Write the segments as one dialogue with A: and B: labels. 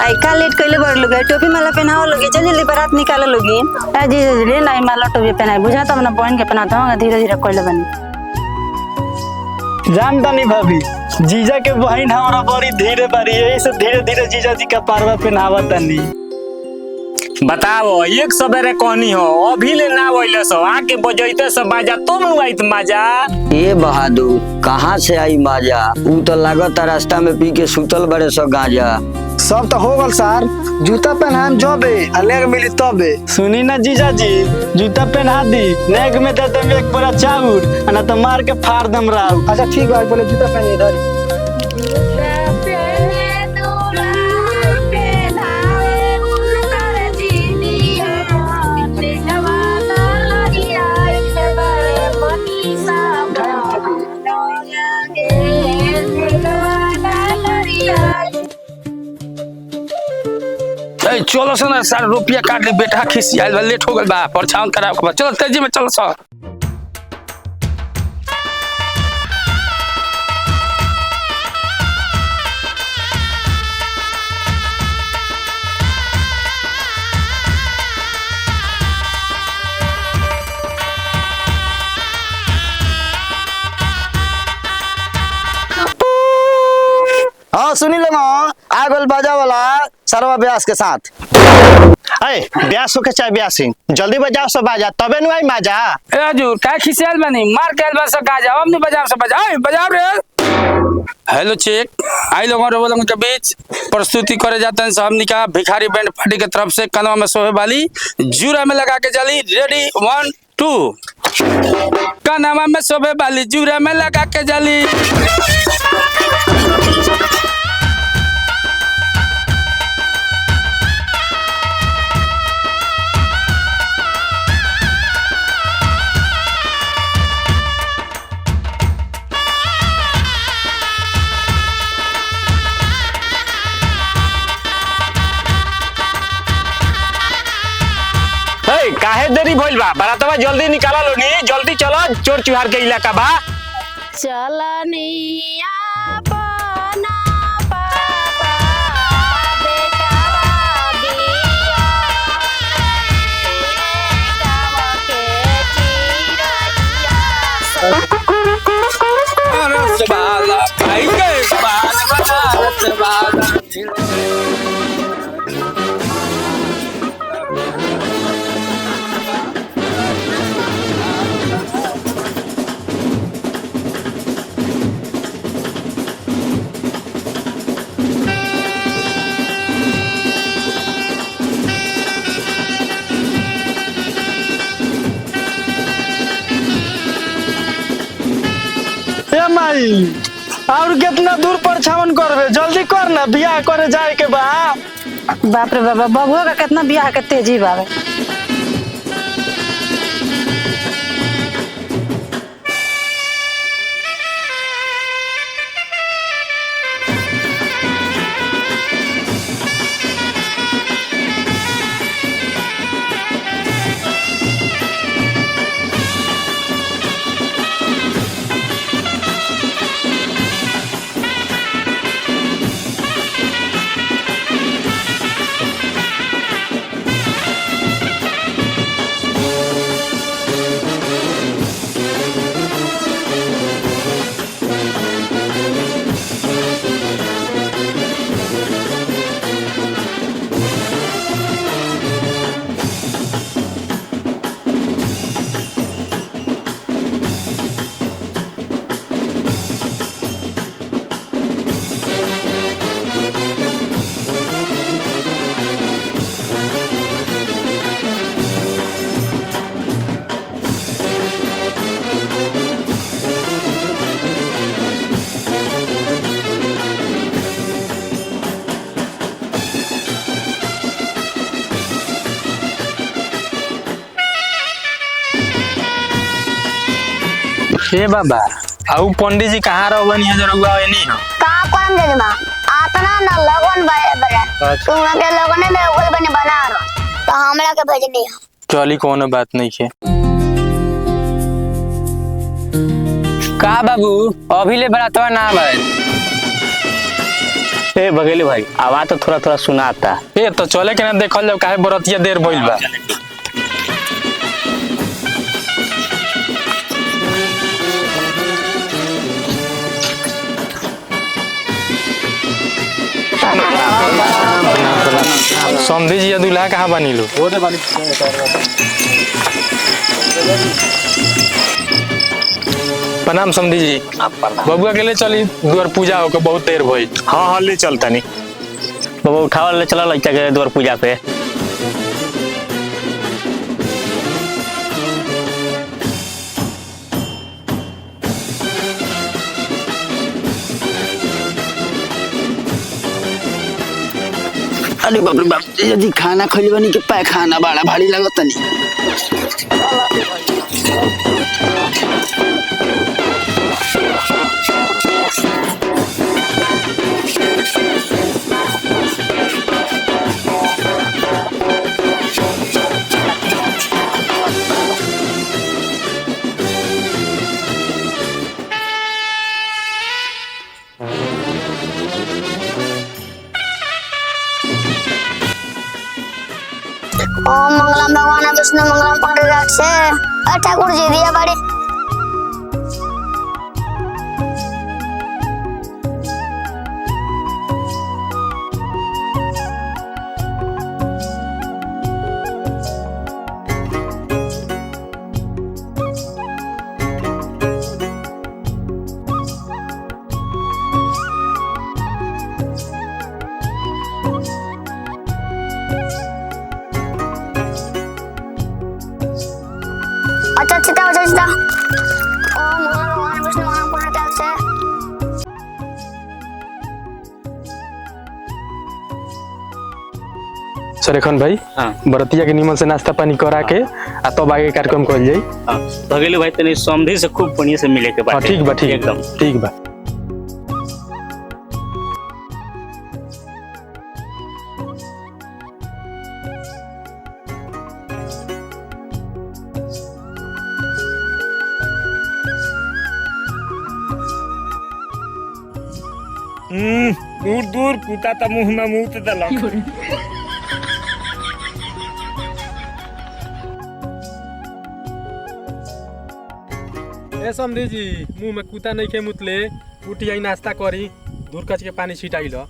A: आई का लेट कइले बड़ लोग, टोपी माला पहनाओ लोगे, चल जल्दी बारात निकालो लोगी।
B: ए जी जी ले नहीं माला टोपी पहनाई बुझा तब ना बहन के पहनाता हूँ, धीरे धीरे कइले बनी।
C: जानता नहीं भाभी, जीजा के बहन हमारा बड़ी धीरे बारी, यही से धीरे धीरे जीजा जी का पारवा पहनावा तनी।
D: बताओ एक सवेरे कहनी हो अभी ले ना वइले सो आके बजैते सब बाजा तुम नु आइत मजा।
E: ए बहादुर कहाँ से आई माजा, ऊ तो लागत रास्ता में पी के सुतल बड़े सो गांजा।
F: सब तो हो गल सार, जूता पहनाम जबे आ लेग मिली तबे।
C: सुनी ना जीजा जी, जूता पहना दी नेग में दे देम एक बोरा चाउर, आ ना तो मार के फाड़ दम राव।
F: अच्छा ठीक बा, पहले जूता पहन इधर।
G: ए चलो सन सारा रुपया काट ले, बेटा खिसी आइल बा, लेट हो गल बा, परछावन करावे के बा, चलो तेजी में चलो सर।
F: हाँ सुनी लो, आ गल बाजा वाला सरवा ब्यास के साथ।
H: अरे ब्यास होके चाहे ब्यासी, जल्दी बजाओ सब बाजा तबे नु आई मजा।
G: ए हजूर का खिसियाल बनी, मार के आइल बा सब गाजा, अब नहीं बजाओ सब बजाओ, ए, बजाओ रे। हेलो चेक, आई लोगों रो लोगों के बीच प्रस्तुति करे जाते हैं हमनी का भिखारी बैंड पार्टी के तरफ से कनवा में सोहे वाली जूरा में लगा के चली, रेडी 1 2। कनवा में सोहे वाली जूरा में लगा के चली।
D: ए काहे देरी भइल बा, बारातवा जल्दी निकाला लो नी, जल्दी चलो चोर चुहार के इलाका बा।
B: चलनिया बना पापा बेटा दिया गाँव के चिरैया।
G: बनारस वाला भाई के बाल बनारस वाला।
C: ए माई, और कितना दूर परछावन करबे, जल्दी कर ना, बियाह करे जाए के बा।
B: बाप रे बाबा, बबुआ का कितना बियाह के तेजी बाबे।
G: ए बाबा, आउ पंडित जी कहाँ रहो बनी है जरूर नहीं हो।
I: का कौन जजमा आतना न लगन बड़े बड़े तुम के लगने में ओकर बने बना रहो तो हमरा के भेजनी हो।
G: चली कोनो बात नहीं है। का बाबू अभी ले बरातवा ना भाई।
J: ए बघेली भाई, आवाज तो थोड़ा थोड़ा सुनाता।
K: ए तो चले के ना देखल जाओ काहे बरतिया देर भइल बा। समधी जी दूल्हा कहाँ बनी लो? प्रणाम समधी जी। बबुआ के ले चली द्वार पूजा होके बहुत देर भइल।
D: हाँ हाँ ले चल तनी।
J: बाबा उठावा ले चला लइका के द्वार पूजा पे।
F: अरे बाप रे बाप, यदि खाना खइले बनी के पैखाना बड़ा भारी लागत तनी।
I: ओम मंगलम भगवान विष्णु मंगलम पंडरीनाथ से। अरे ठाकुर जी दिया बाड़ी। अच्छा चिता अच्छा चिता। ओम मंगलम भगवान विष्णु मंगलम पंडरीनाथ से।
K: सरेखन भाई,
J: हाँ।
K: बरतिया के निमन से नाश्ता पानी करा के आ तब आगे कार्यक्रम कइल जाई।
J: हाँ बघेली भाई, तनी समधी से खूब बढ़िया से मिले के
K: हाँ
J: बाटे।
K: ठीक बा, ठीक
J: एकदम
K: ठीक बा।
D: दूर दूर कुत्ता त मुंह में मुंह देलक।
K: ए समधी जी, मुंह में कुत्ता नहीं के मुतले, उठी आई नाश्ता करी, दूर कच के पानी छिटाई लो।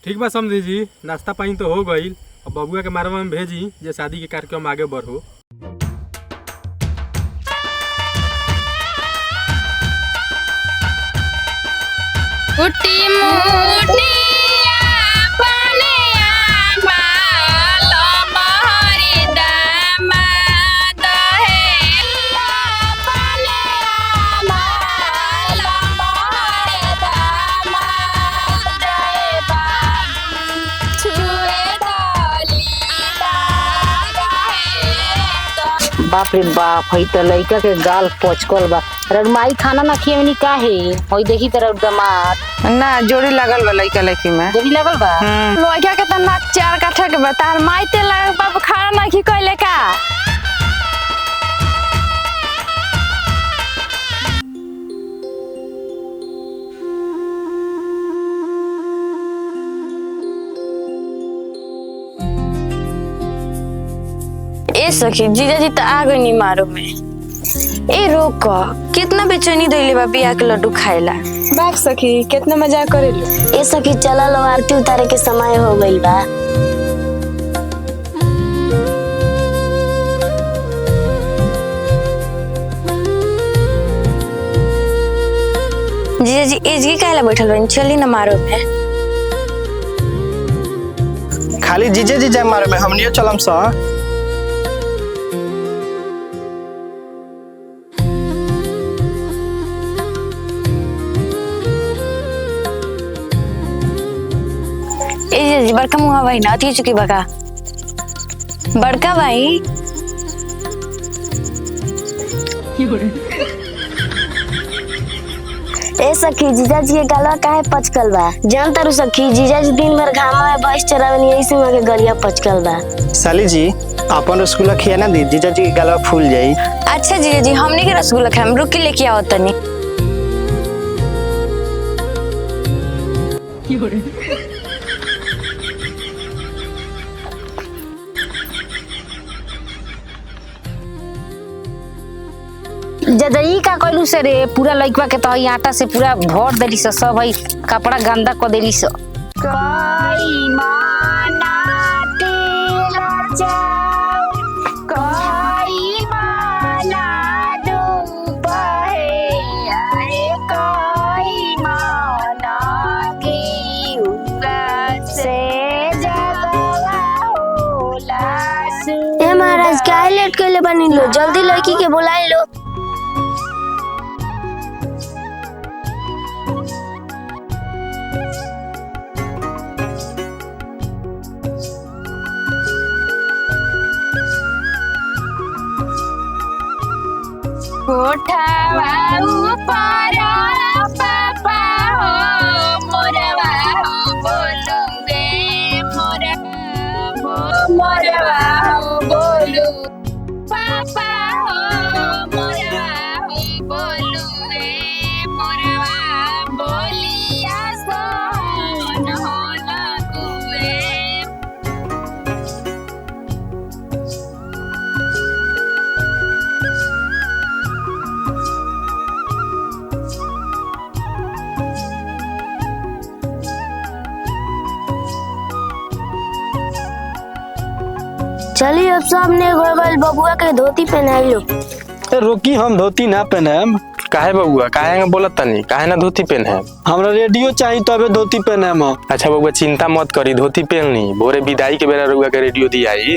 K: ठीक बा समधी जी, नाश्ता पानी तो हो गईल, अब बबुआ के मारवा में भेजी जे शादी के कार्यक्रम आगे बढ़ो।
L: उटी मुटिया पनिया माल महरी दामा दहे पनिया माल महरी दामा दहे बाबू छुए दली दहे।
M: बाप रे बाप, हई त लइका के गाल पचकल बा। रघुमाई खाना ना खियवनी काहे? हई देखी त दामाद
N: ना जोड़ी लागल बा लइका लइकी में।
M: जोड़ी लागल बा।
L: लइका के त नाक चार काठा के बा, तार माई ते लग बाप खाना ना खी कइले का। ए सखी, जीजाजी त आ गई नी मारो में। ए रोक, कितना बेचैनी दैले बा बिया के लड्डू खाएला।
N: बाप सखी कितना मजाक करेलू।
I: ए सखी चलल आरती उतारे के समय हो गइल बा।
L: जीजाजी एजगी काहेला बैठल बानी, चली ना मारो में।
H: खाली जीजे जी जाए मारे में हमनियो चलम सा।
L: ए जीजाजी बड़का मुहा भाई ना अति चुकी बका बड़का भाई।
I: ए सखी जीजाजी के गलवा काहे पचकल बा? जान तारू सखी जीजाजी दिन भर घामा में भैंस चरावेनी यही से वहाँ के गलिया पचकल बा।
H: साली जी अपन रसगुल्ला खिया ना दी, जीजा जी के गलवा फूल जाई।
L: अच्छा जीजाजी हमने के रसगुल्ला खाएम, रुक के लेके आओ तनी।
M: जदई का कइलू से रे पूरा लइकवा के तो हई आटा से पूरा भर देली से सब हई कपड़ा गंदा क देली से।
I: कई माना तेरा चाव, कई माना डूबे, अरे कई माना गेहुआ से जगवा होला। ए महाराज काहे लेट कइले बानी लो, जल्दी लड़की के बुलाई लो।
L: कोठावा ऊपर पापा हो मोरवा हो बोलूंगे मोरवा हो मोरवा हो बोलू पापा हो मोरवा हो बोलूंगे मोरवा बोलिया सोन हो लगुए।
I: चलिए अब सबने गोल गोल बबुआ के धोती पहनाई लो।
C: ए रोकी, हम धोती ना पहनम।
O: काहे बबुआ, काहे बोलत तनी, काहे ना धोती पहने?
C: हमरा रेडियो चाहिए तबे धोती पहनम।
O: अच्छा बबुआ चिंता मत करी, धोती पहननी, भोरे विदाई के बेरा रउआ के रेडियो दी आई।